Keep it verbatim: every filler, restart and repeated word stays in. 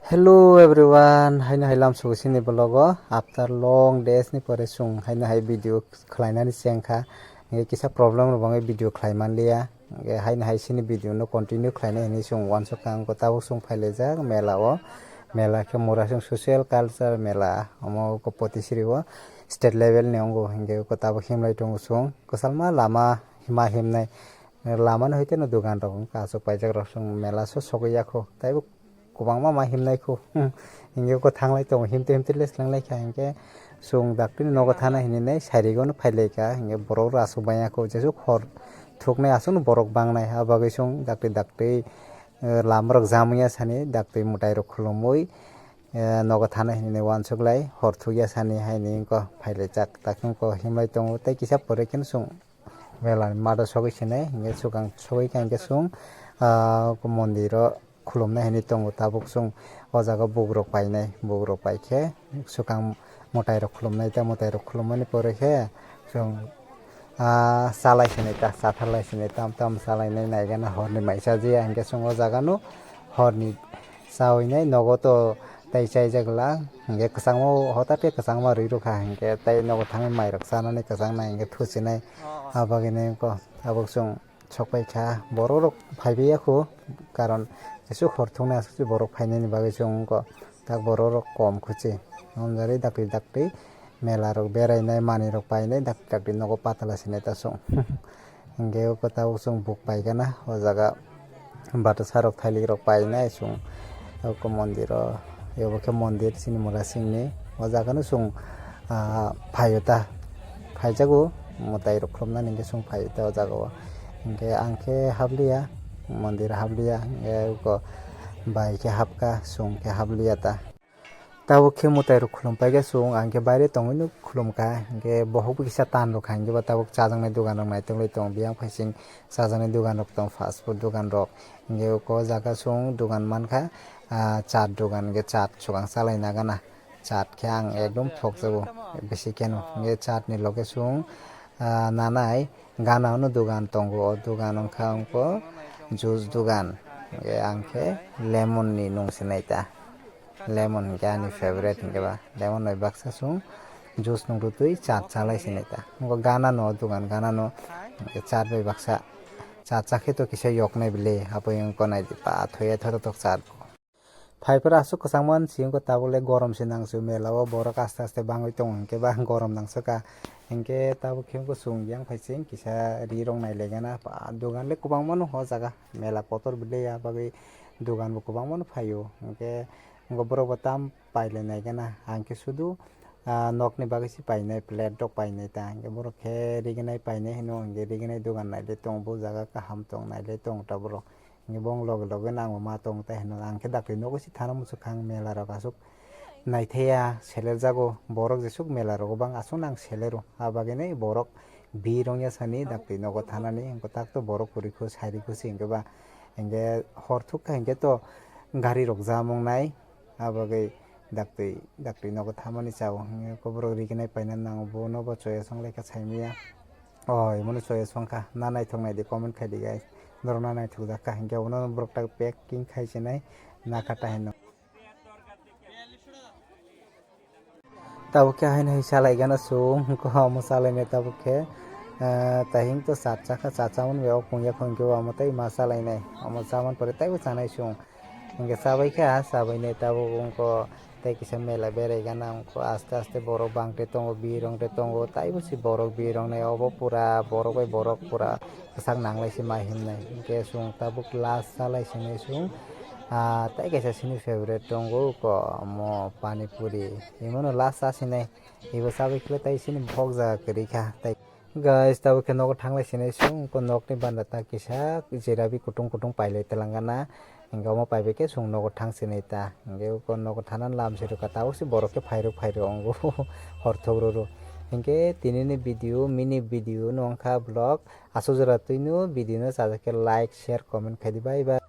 Hello everyone, haino hai lamsogo sini vlog o. After long days ni pore chwng haino hai video khlainani chengkha. Hingke kisa problem rok bangwi video khlai manliya. Hingke haino hai sini video no continue khlainai hinwi chwng uansukha, wngkha tabuk chwng phailaijak mela o. Mela khe Murasing Social Culture Mela, omo khe Potisiri o state level ni wngo, hingke tabuk himlai tongo chwng. Kwchalma lama hima himnai. Lama ni hoite no dogan rok wngkha, aswk paijak rok chwng mela so sogwi yakho. Taibo kwbangma ma himnai kho. Hingke ko thanglai tongo, himte himte le slenglai kha, hingke chwng dakti ni nogo thana hinwi nai sarigo no phailaikha, hingke borok rok aswk bangya kho, jesuk hor thuknai aswk no borok bangnai, a bagwi chwng dakti dakti, eh, lama rok jam wngya sani dakti mwtai rok khulumui, eh, nogo thana hinwi nai uansuk lai, hor thukya sani haini wngkha phailaijak, takhe wngkha himlai tongo, tei kisa pore khe no chwng. Mela ni mado sogwi sinai, hingke swkang sogwi kha hingke chwng, ah, mondiro khulumnai hinwi tongo. Tabuk chwng o jaga bugrok painai, bugrok paikhe swkang mwtai rok khulumnai ta, mwtai rok khulummani pore khe chwng, ah, chalai sinai ta, chatharlai sinai, tam tam chalainai naigana horni mai chajiya, hingke chwng o jaga no horni chawinai nogo to tei chaijak lang, hingke kwchangma o hotate kwchangma rwi rwkha, hingke tei nogo thangwi mairok chanani kwchangnai hingke thuchinai. Ah, bagwi nai wngkha tabuk chwng sokpai kha, borok rok phaibai ya kho, karon jesuk hor thuknai aswk se borok phainani bagwi chwng wngkha, tak borok rok kom khuchi. Amjari dakti dakti mela rok berainai, manwi rok painai, dakti dakti nogo patala sinai ta chwng. Hingke o kwtal chwng buk paigana o jaga, bata sarok thailik rok painai chwng o mondir o, ebo khe mondir chini Murasing ni. O jaga no chwng, ah, phaio ta, phaijago mwtai rok khulumnani hingke chwng phaio ta o jaga o. Hingke ang khe habliya, mondir habliya, hingke bai khe hapkha, chwng khe habliya ta. Tabuk khe mwtai rok khulum paikha chwng, ang khe baire tongwi no khulum kha, hingke bohok bo kisa tan rok kha, hingke ba tabuk chajaknai dogan rok naitok lai tongo, biyang phaising chajaknai dogan rok tongo, fast food dogan rok, hingke o jaga chwng dogan mankha, ah, chat dogan, hingke chat swkang chalai nagana, chat khe ang ekdom thokjago bisi kheno, hingke chat ni loge chwng, ah, nanai gana hwnwi dogan tongo, o dogan wngkha wngkha juice dogan, hingke ang khe lemon ni nung sinai ta. Lemon hingke ani favorite hingke ba lemon bai baksa chwng juice nung rwtwi chat chalai sinai ta. Wngkha gana no dogan, gana no chat bai baksa chat chakhe to kisa yoknai bile, abo wngkha nai di pa thoya thototok chat. Phaiphuru aswk kwchangma si wngkha tabuk le gorom se nangsu mela o borok aste aste bangwi tongo hingke ba gorom nangsuka hingke tabuk khe wngkha chwng yang phai se kisa ri rok nai legana pa dogan le kwbangma no o jaga mela kotor bile ya bagwi dogan bo kwbangma no phaio hingke. Wngkha borok bo tam pailai nai gana, ang khe sudu, ah, nokni bagwi se painai, plate rok painai ta. Hingke borok khe riginai painai hino, hingke riginai dogan naile tongo, bo jaga kaham tong naile tongo ta borok. Hingke bong loge loge nango ma tong ta hino, ang khe dakti nogo se thana muchuk kha, ang mela rok aswk naithaya seler jago, borok jesuk mela rogo bang aswk nang selero. A bagwi nai borok bir wngya sani dakti nogo thanani, hingke tak to borok kwrwi kho sai rikho se hingke ba, hingke hor thuk kha hingke to gari rok jam wngnai. Abagwi daktwi daktwi nogo thamani chao hwnwi khe borok riginai paina nango, bono bo choya song lai kha saimaya. O imono choya song kha, na naithok nai di, comment khai di guys, norok na naithok jak kha hinkhe abono borok tak packing khai sinai, na kha ta hinwi. Tabuk khe haino hai salai gana chwng, omo salai nai tabuk khe, ah, tahing to chat cha kha, chat chamani bai o pungya kho hinkhe omo tei ma salai nai, omo chamani pore teibo chanai chwng. Hinkhe chabai kha, chabai nai tabuk wngkha tei kisa mela berai gana wngkha, aste aste borok bang tei tongo, birong tei tongo, taibo se borok birong nai obo pura borok bai borok pura kwchak nanglai se ma himnai. Hinkhe chwng tabuk last salai sinai chwng, ah, tei kaisa chini favorite tongo, omo pani puri, imono last chasinai, ibo chabai khe tei chini bokhok jaga kwrwi kha tei. Guys, tabuk khe nogo thanglai sinai chwng, nokni banda ta kisa jerabi kutung kutung pailai twlang gana, hinkhe omo paibai khe chwng nogo thang sinai ta, hinkhe nogo thanani lam se rwkha, tabuk se borok khe phairok phairok wngo hor thok rw rw. Hinkhe tinini video, mini video no wngkha vlog, aswk jora twino video no chajak khe like, share, comment khai di, bye bye.